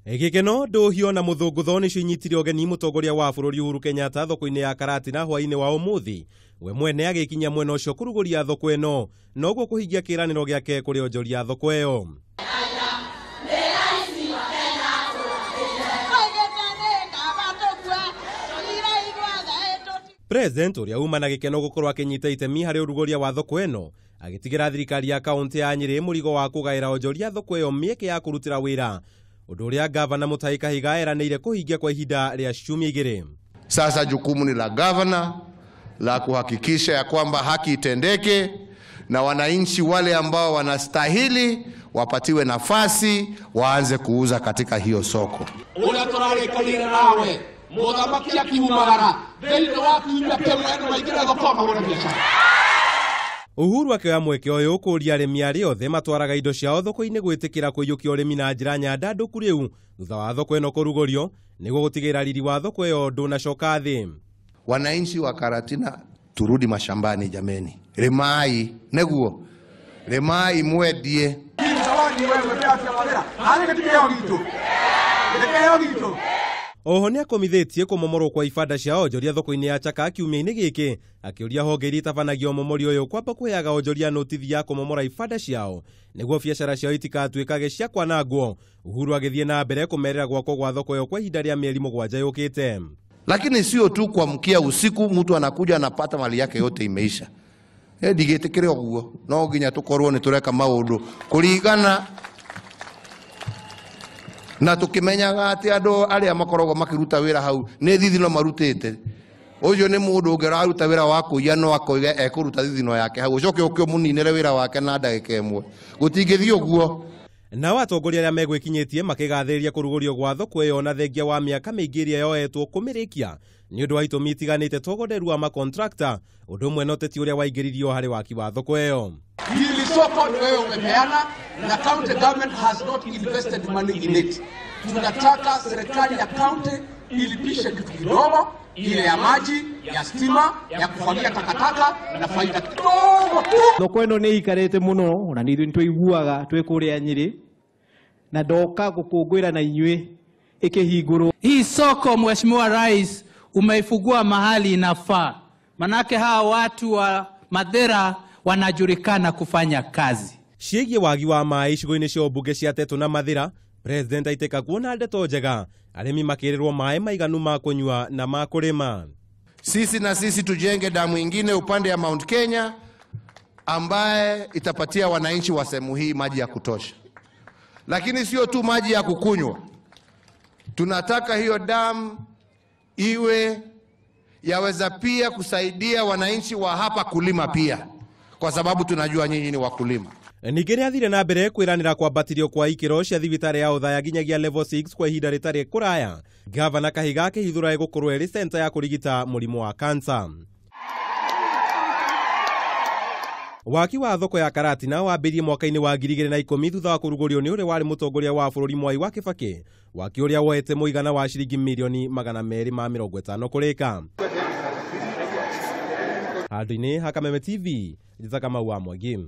Gĩkeno ndũhio na mũthũngũtho nĩcio inyitire ũgeni mũtongoria wa bũrũri Uhuru Kenyatta thoko-inĩ ya Karatina hwaĩ-inĩ wa ũmũthĩ. We mwene agĩkinya mwena ũcio kũrugũria thoko ĩno noguo kũhingia kĩĩranĩro gĩake kũrĩ onjoria thoko ĩyo. President ũrĩa uma na gĩkeno gũkorwo akĩnyita itemi harĩ ũrugũria wa thoko ĩno agĩtigĩra thirikari ya kaunti ya Nyĩrĩ mũrigo wa kũgaĩra onjoria thoko ĩyo mĩeke ya kũrutĩra wĩra, ũndũ ũrĩa gavana Mutahi Kahiga eranĩire kũhingia kwa ihinda rĩa ciumia igĩrĩ. Sasa jukumu ni la gavana la kuhakikisha ya kwamba haki itendeke na wananchi wale ambao wanastahili wapatiwe nafasi waanze kuuza katika hiyo soko. Ula turarikanire nawe muthamaki akiumagara thiini wa kiumia kimwe andu maingire thoko mahũre biacara. Uhuru akĩoya mweke ũyũ kũũria arĩmi arĩa othe matwaraga indo ciao thoko-inĩ gwĩtĩkĩra kũiyũkia ũrĩmi na njĩra nyandandũku rĩu thutha wa thoko ĩno kũrugũrio nĩguo gũtigĩrĩra riri wa thoko ĩyo ndũnacoka thĩ. Wananchi wa Karatina, turudi mashambani jameni, rimai neguo, rimai mwendie. Oho nĩakomithĩtie kũmomorwo kwa ibanda cia onjoria thoko-inĩ ya Chaka kiumia-inĩ gĩkĩ, akĩũria honge iria itabanagio ũmomori ũyũ kwamba kũheaga onjoria notithi ya kũmomora ibanda ciao nĩguo biacara ciao itikatuĩkage cia kwanangwo. Uhuru agĩthiĩ na mbere kũmerĩra gwakwo gwa thoko ĩyo kwa ihinda rĩa mĩeri 7 yũkĩte. Lakini sio tu kuamkia usiku mtu anakuja anapata mali yake yote imeisha. Ndigĩtĩkĩre ũguo, no nginya tũkorwo nĩ tũreka maũndũ kũringana na tukimenyaga ati andu aria makoragwo makiruta wira hau ni thithino marutite. Ucio ni mundu ungi araruta wira wa kuiya no akoiga ekuruta thithino yake hau, ucoke uke umuninire wira wake na ndagika imwe. Gutingithii uguo. Nao atongoria arĩa megwĩkinyĩtie makĩgathĩrĩria kũrugũrio gwa thoko ĩyo na thengia wa mĩaka mĩingĩ ĩrĩa yoetwo kũmĩrĩkia nĩ ũndũ wa itũmi itiganĩte togonderu wa makontrakta, ũndũ ũmwe na ũteti ũrĩa waingĩririo harĩ waki wa thoko ĩyo. Hili soko ni wewe umepeana na county government has not invested money in it. Tunataka serikali ya county ilipishe kitu kidogo, ile ya maji, ya stima, ya kufagia takataka na faida kidogo tu. Thoko ĩno nĩ ikarĩte mũno na nĩ ithuĩ nĩtũiguaga twĩ kũrĩa Nyĩrĩ na ndoka gũkũngũĩra na inyuĩ ĩkĩhingũrwo. Hii soko Mheshimiwa Rais umeifungua mahali inafaa, manake hawa watu wa Mathira wanajulikana kufanya kazi. Ciĩgiĩ wagi wa maĩ icigo-inĩ cia mbunge cia Tetu na Mathira, President aitĩka kuona ndeto njega, arĩmi makĩrĩrwo maĩ maiganu ma kũnyua na ma kũrĩma. Sisi na sisi tujenge damu ingine upande ya Mount Kenya ambaye itapatia wananchi wa sehemu hii maji ya kutosha. Lakini sio tu maji ya kukunywa. Tunataka hiyo damu iwe yaweza pia kusaidia wananchi wa hapa kulima pia, kwa sababu tunajua nyinyi ni wakulima. Ningĩ nĩathire na mbere kwĩranĩra kwambatĩrio kwa ikĩro cia thibitarĩ ya Othaya nginyagia level 6 kwa ihinda rĩtarĩ kũraya. Gavana Kahiga akĩhithũra ĩgũkorwo ĩrĩ center ya kũrigita mũrimũ wa kansa. Waki wa thoko ya Karatina wambĩrĩirie mwaka-inĩ wa 2010 thutha wa kũrugũrio nĩ ũrĩa warĩ mũtongoria wa bũrũri Mwai wa Kibaki, waki ũrĩa woete mũigana wa ciringi mirioni 250 kũrĩka. Handũ-inĩ ha Kameme TV, Njĩtaga Kamau wa Mwangi.